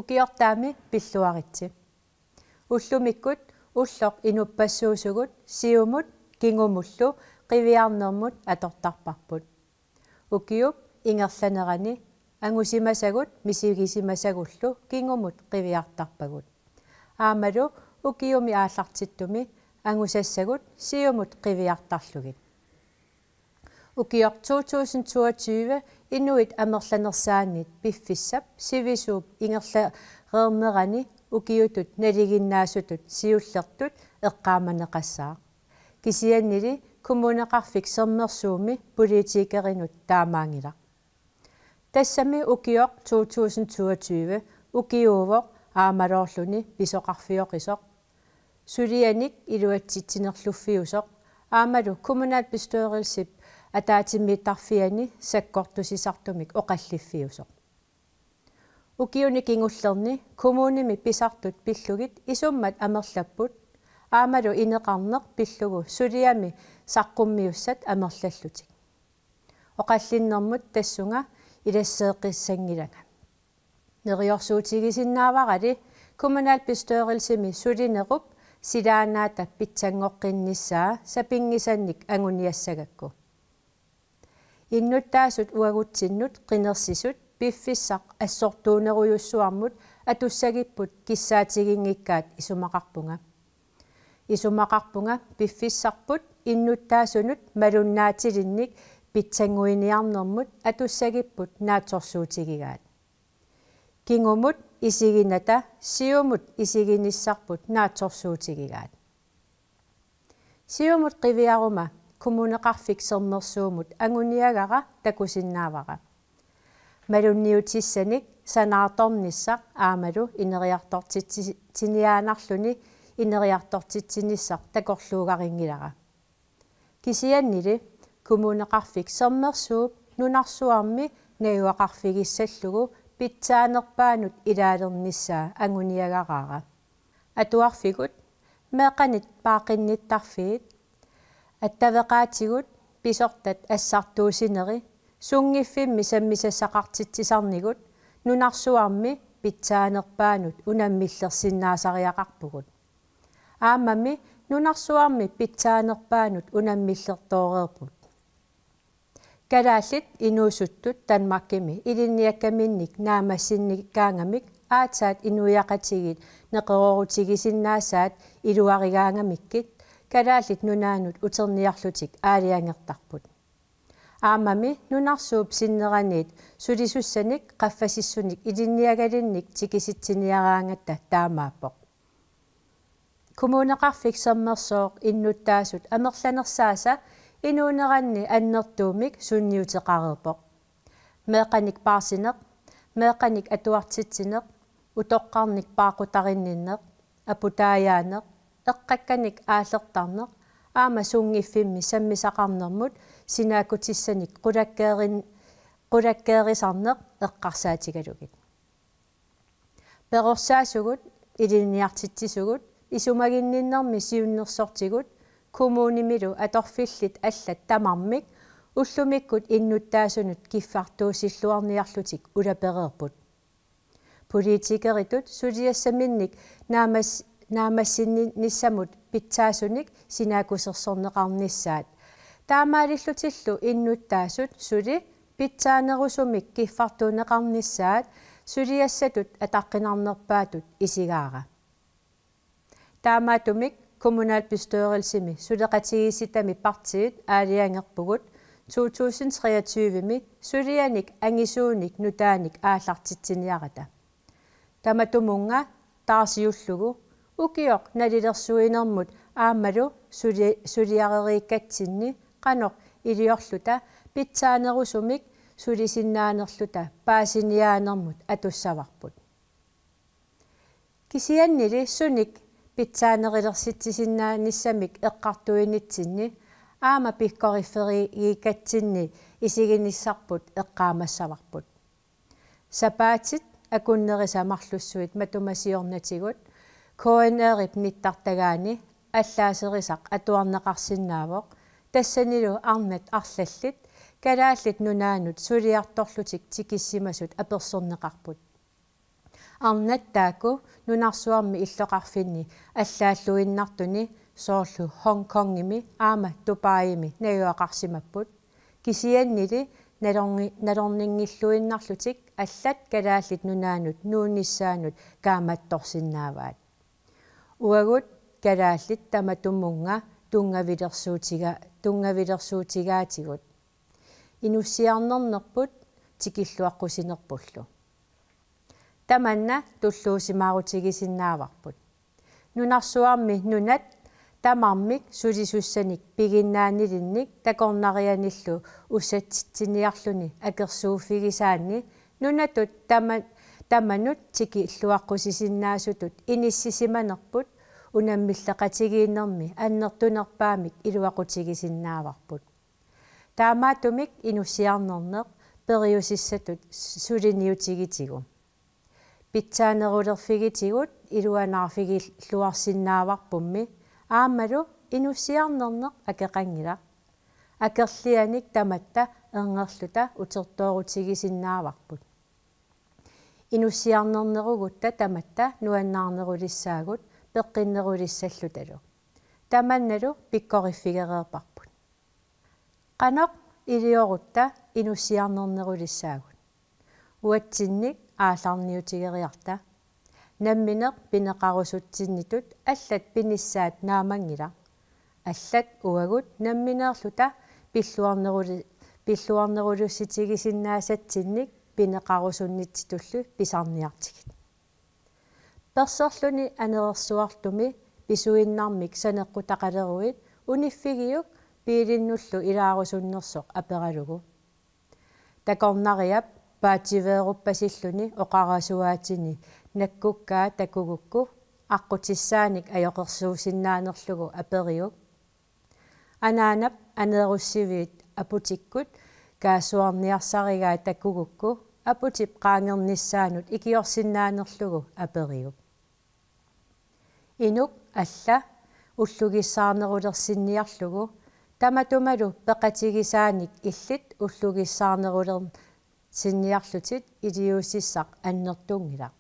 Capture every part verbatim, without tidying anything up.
Ukiortaami pilluaritsi. Ullumikkut ulloq inuppassuusugut siumut kingumullu qiviarnermut atortarparput. Ukiup ingerlanerani angusimasagut misigisimasagullu kingumut qiviartarpagut. Aammalu ukiumi aallartittumi angusassagut siumut qiviartarlugit. Ukioq to tusind toogtyve inuit amerlanersaanniit piffissap sivisuup ingerlareernerani ukiutut nalinginnaasutut siullertut eqqaamaneqassaaq. Kisiannili Kommuneqarfik Sermersuumi politikerinut taamaanngilaq. Tassami ukioq to tusind toogtyve ukiuuvoq aammaluunniit pisoqarfioqisoq. Sulianik iluatsitsinerluffiusoq aammalu kommunalbestyrelsip ataatsimiittarfiani sakkortusisartumik oqalliffiusoq. Ukiuni kingullerni kommunimi pisartut pillugit isummat amerlapput aammalu ineqarneq pillugu suliami saqqummiussat amerlallutik. Oqallinnermut tassunga ilasseeqqissanngilanga. Neriorsuutigisinnaavarali kommunalbestyrelsimi sulinerup silaannaata pitsanngoqqinnissaa sapinngisannik anguniassagakku. Innuttaasut uagutsinnut qinersisut piffissaq assortuunerujussuarmut atussagipput kissaatiginngikkaat isumaqarpunga. Isumaqarpunga piffissarput innuttaasunut malunnaatilinnik pitsannguiniarnermut atussagipput naatsorsuutigigaat. Kingumut isiginata siumut isiginissarput naatsorsuutigigaat. Siumut qiviaruma Kommuneqarfik Sermersuumut anguniagara takusinnaavara. Malunniutissanik sanaartornissaq aammalu ineriartortitsiniaannarluni ineriartortitsinissaq takorluugarinngilaq. Kisiannili Kommuneqarfik Sermersuup nunarsuarmi najugaqarfigissallugu pitsaanerpaanut ilaalernissaa anguniagaraara. Atuarfigut meeqqanik paaqqinnittarfiit, attaveqaatigut pisortat assartuusineri, sunngiffimmi sammisassaqartitsisarnigut nunarsuarmi pitsaanerpaanut unammillersinnaasariaqarpugut. Aammami nunarsuarmi pitsaanerpaanut unammillertooreerput. Kalaallit inuusuttut Danmarkimi ilinniakkaminnik naammassinnikkaangamik aatsaat inuiaqatigiit neqeroorutigisinnaasaat iluarigaangamikkit Kalaallit Nunaannut uterniarlutik aalajangertarput. Aammami nunarsuup sinneraniit sulisussanik qaffasissunik ilinniagalinnik tikisitsiniaraangatta taamaappoq. Kommuneqarfik Sermersooq innuttaasut amerlanersaasa inuuneranni annertuumik sunniuteqareerpoq. Meeqqanik paarsineq, meeqqanik atuartitsineq, utoqqarnik paaqutarinninneq, aputaajaaneq, eqqakkanik aallertarneq, aamma sunngiffimmi sammisaqarnermut sinaakkutissanik qulakkeerin-, qulakkeerisarneq eqqarsaatigalugit. Perorsaasugut, ilinniartitsisugut, isumaginninnermi siunnersortigut, kommunimilu atorfillit allat tamarmik ullumikkut innuttaasunut kiffartuussilluarniarlutik ulapereerput. Politikeritut suliassaminnik naammas-, naammassinnissamut pitsaasunik sinaakkusersorneqarnissaat. Taamaalillutillu innuttaasut suli pitsaanerusumik kiffartuunneqarnissaat suliassatut ataqqinarnerpaatut isigaara. Taamaattumik kommunalbestyrelsimi suleqatigiissitami partiit aalajangerpugut to tusind treogtyve-mi sulianik angisuunik nutaanik aallartitsiniarata. Tamatumunnga taarsiullugu ukioq nalilersuinermut aammalu suli-, suliareriikkatsinni qanoq iliorluta pitsaanerusumik sulisinnaanerluta paasiniaanermut atussavarput. Kisiannili sunik pitsaanerlersitsisinnaanissamik eqqartuinitsinni aamma pikkorifferiikkatsinni isiginissarput eqqaamassavarput. Sapaatit akunnerisa marlussuit matuma siornatigut K N R-ip nittartagaani allaaserisaq atuarneqarsinnaavoq, tassanilu arnat arlallit Kalaallit Nunaannut suliartorlutik tikissimasut apersorneqarput. Arnat taakku nunarsuarmi illoqarfinni allaalluinnartuni soorlu Hong Kongimi aamma Dubaimi najugaqarsimapput. Kisiannili nalorni-, nalorninngilluinnarlutik allat Kalaallit Nunaannut nuunnissaannut kaammattorsinnaavaat. Uagut kalaallit tamatumunnga tunngavilersuutiga-, tunngavilersuutigaatigut. Inussiarnernerput tikilluaqqusinerpullu. Tamanna tulluusimaarutigisinnaavarput. Nunarsuarmi nunat tamarmik sulisussanik piginnaanilinnik takornarianillu ussatitsiniarluni akersuuffigisaanni nunatut tama-, tamanut tikilluaqqusisinnaasutut inissisimanerput unammilleqatigiinnermi annertunerpaamik iluaqutigisinnaavarput. Taamaattumik inussiarnerneq periusissatut suliniutigitigu. Pitsaanerulerfigitigut iluanaarfigilluarsinnaavarpummi aammalu inussiarnerneq akeqanngilaq. Akerlianik tamatta erngerluta utertoorutigisinnaavarput. Inussiarnernerugutta tamatta nuannaarnerulissaagut peqqinnerulissallutalu. Tamannalu pikkoriffigereerparput. Qanoq iliorutta inussiarnernerulissaagut? Uatsinnik aallarniutigeriarta. Nammineq pineqarusutsinnitut allat pinissaat naammanngilaq. Allat uagut nammineerluta pilluarneruli-, pilluarnerulissutigisinnaasatsinnik pineqarusunnitsitullu pisarniartigit. Perserluni anerersuartumi pisuinnarmik saneqqutaqaleruit uniffigiuk biilinnullu ilaarusunnersoq aperalugu. Takornariap paatsiveeruppasilluni oqarasuaatini nakkukkaa takugukku aqqutissaanik ajoqersuusinnaanerlugu aperiuk. Anaanap aneerussiviit aputikkut kaassuarniarsarigaa takugukku aputip qaangernissaanut ikiorsinnaanerlugu aperiuk. Inuk alla ullugissaarnerulersinniarlugu tamatumalu peqatigisaanik illit ullugissaarnerulersinniarlutit iliuusissaq annertunngilaq.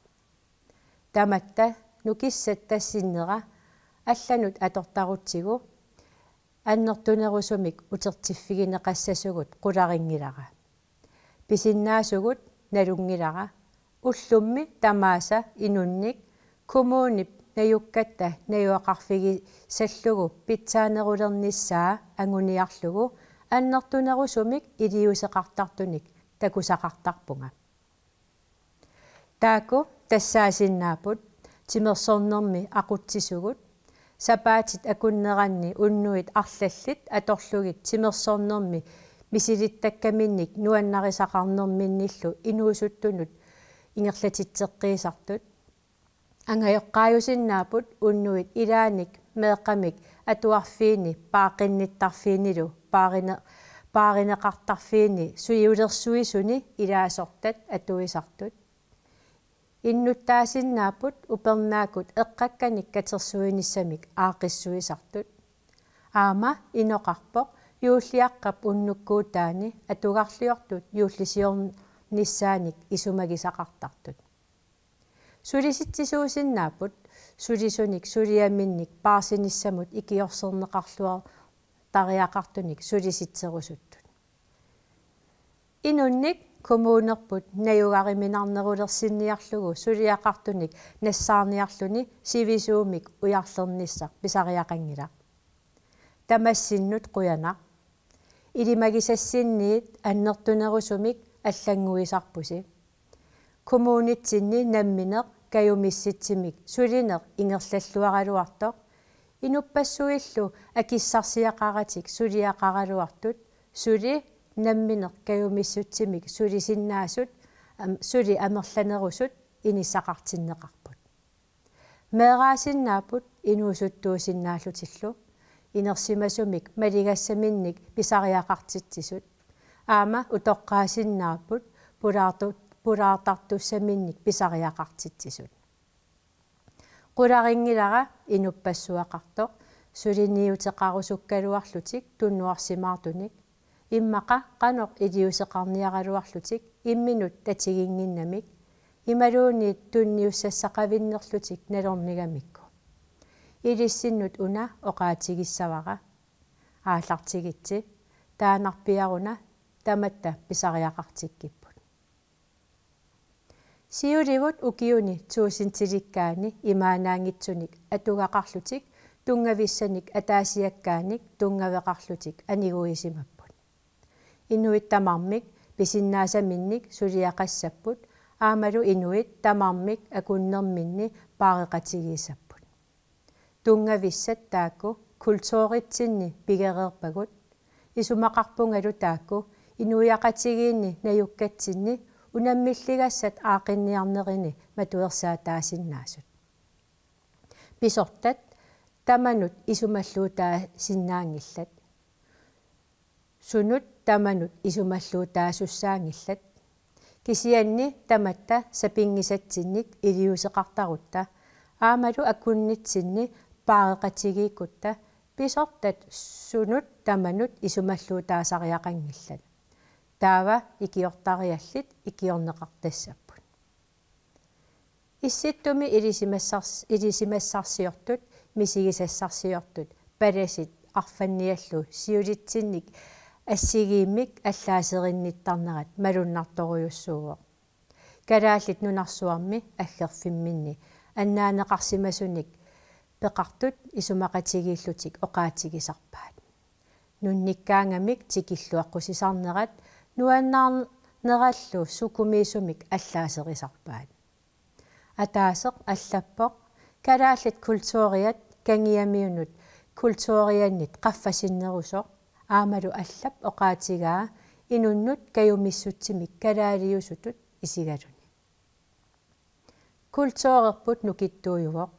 Tamatta nukissatta sinnera allanut atortarutsigu annertunerusumik utertiffigineqassasugut qularinngilara. Pisinnaasugut nalunngilara. Ullummi tamaasa inunnik kommunip najukkatta najugaqarfigisallugu pitsaanerulernissaa anguniarlugu annertunerusumik iliuuseqartartunik takusaqartarpunga. Taakku tassaasinnaapput: timersornermi aqutsisugut, sapaatit akunneranni unnuit arlallit atorlugit timersornermi misilittakkaminnik nuannarisaqarnerminnillu inuusuttunut ingerlatitseqqiisartut. Angajoqqaajusinnaapput unnuit ilaannik meeqqamik atuarfiini paaqqinnittarfiinilu paarine-, paarineqartarfiini suliulersuisuni ilaasortat atuisartut. Innuttaasinnaapput upernaakkut eqqakkanik katersuinissamik aaqqissuisartut. Aamma inoqarpoq juulliaqqap unnukkuutaani atugarliortut juullisiornissaanik isumagisaqartartut. Sulisitsisuusinnaapput sulisunik suliaminnik paarsinissamut ikiorserneqarluartariaqartunik sulisitserusuttut. Inunnik kommunerput najugariminarnerulersinniarlugu suliaqartunik nassaarniarluni sivisuumik ujarlernissaq pisariaqanngilaq. Tamassinnut qujanaq. Ilimagisassinniit annertunerusumik allannguisarpusi. Kommunitsinni nammineq kajumissutsimik sulineq ingerlalluaraluartoq, inuppassuillu akissarsiaqaratik suliaqaraluartut, suli nammineq kajumissutsimik sulisinnaasut, am-, suli amerlanerusut inissaqartinneqarput. Meeraasinnaapput inuusuttuusinnaallutillu, inersimasumik maligassaminnik pisariaqartitsisut, aamma utoqqaasinnaapput pulaartu-, pulaartartussaminnik pisariaqartitsisut. Qularinngilara inuppassuaqartoq suliniuteqarusukkaluarlutik tunuarsimaartunik, immaqa qanoq iliuuseqarniaraluarlutik imminut tatiginnginnamik, Imaluunniit tunniussassaqavinnerlutik nalornigamikku. Ilissinnut una oqaatigissavara: Aallartigitsi, taannarpiaruna tamatta pisariaqartikkipput. Siulivut ukiuni tuusintilikkaani imaannaanngitsunik atugaqarlutik tunngavissanik ataasiakkaanik tunngaveqarlutik aniguisimapput. Inuit tamarmik pisinnaasaminnik suliaqassapput aammalu inuit tamarmik akunnerminni paareqatigiissapput. Tunngavissat taakku kulturitsinni pigereerpagut, isumaqarpungalu taakku inuiaqatigiinni najukkatsinni unammilligassat aaqqinniarnerini matuersaataasinnaasut. Pisortat tamanut isumalluutaasinnaanngillat. Sunut tamanut isumalluutaasussaanngillat. Kisianni tamatta sapinngisatsinnik iliuuseqartarutta aammalu akunnitsinni paareqatigiikkutta pisortat sunut tamanut isumalluutaasariaqanngillat. Taava ikiortariallit ikiorneqartassapput. Issittumi ilisimassars-, ilisimassarsiortut, misigisassarsiortut, palasit arfanniallu siulitsinnik assigiimmik allaaserinnittarnerat malunnartorujussuuvoq. Kalaallit Nunarsuarmi aggerfimminni annaaneqarsimasunik peqartut isumaqatigiillutik oqaatigisarpaat. Nunnikkaangamik tikilluaqqusisarnerat nuannaarnerallu sukumiisumik allaaserisarpaat. Ataaseq allappoq: Kalaallit kulturiat Kangiamiunut kulturiannit qaffasinnerusoq. Aammalu allap oqaatigaa inunnut kajumissutsimik kalaaliusutut isigaluni. Kulturerput nukittuujuvoq.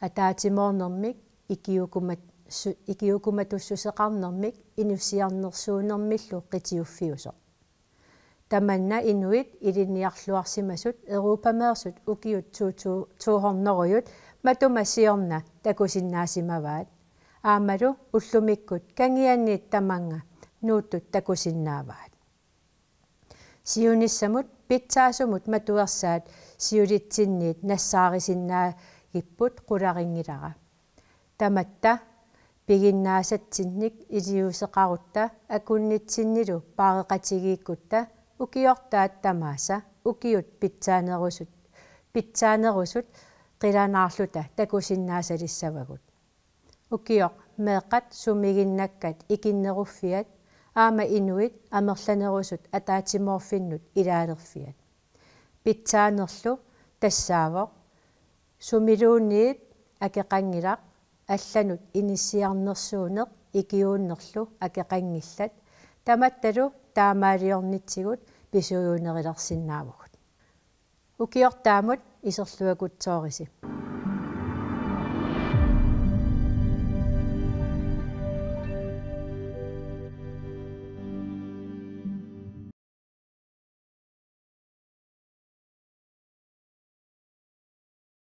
Ataatsimoornermik ikiukumat-, su-, ikiukumatussuseqarnermik inussiarnersuunermillu qitiuffiusoq. Tamanna inuit ilinniarluarsimasut europameersut ukiut to tu-, to hundrede matuma siorna takusinnaasimavaat. Aammalu ullumikkut kangianniit tamanna nuuttut takusinnaavaat. Siunissamut pitsaasumut matuersaat siulitsinniit nassaarisinnaagipput qularinngilara. Tamatta piginnaasatsinnik iliuuseqarutta akunnitsinnilu paareqatigiikkutta ukiortaat tamaasa ukiut pitsaanerusut, pitsaanerusut qilanaarluta takusinnaasalissavagut. Ukioq meeqqat sumiginnakkat ikinneruffiat aamma inuit amerlanerusut ataatsimoorfinnut ilaalerfiat. Pitsaanerlu tassaavoq: Sumiluunniit akeqanngilaq, allanut inissiarnersuuneq ikiuunnerlu akeqanngillat, tamattalu taamaaliornitsigut pisuujunerulersinnaavugut. Ukiortaamut iserluakutsoorisi.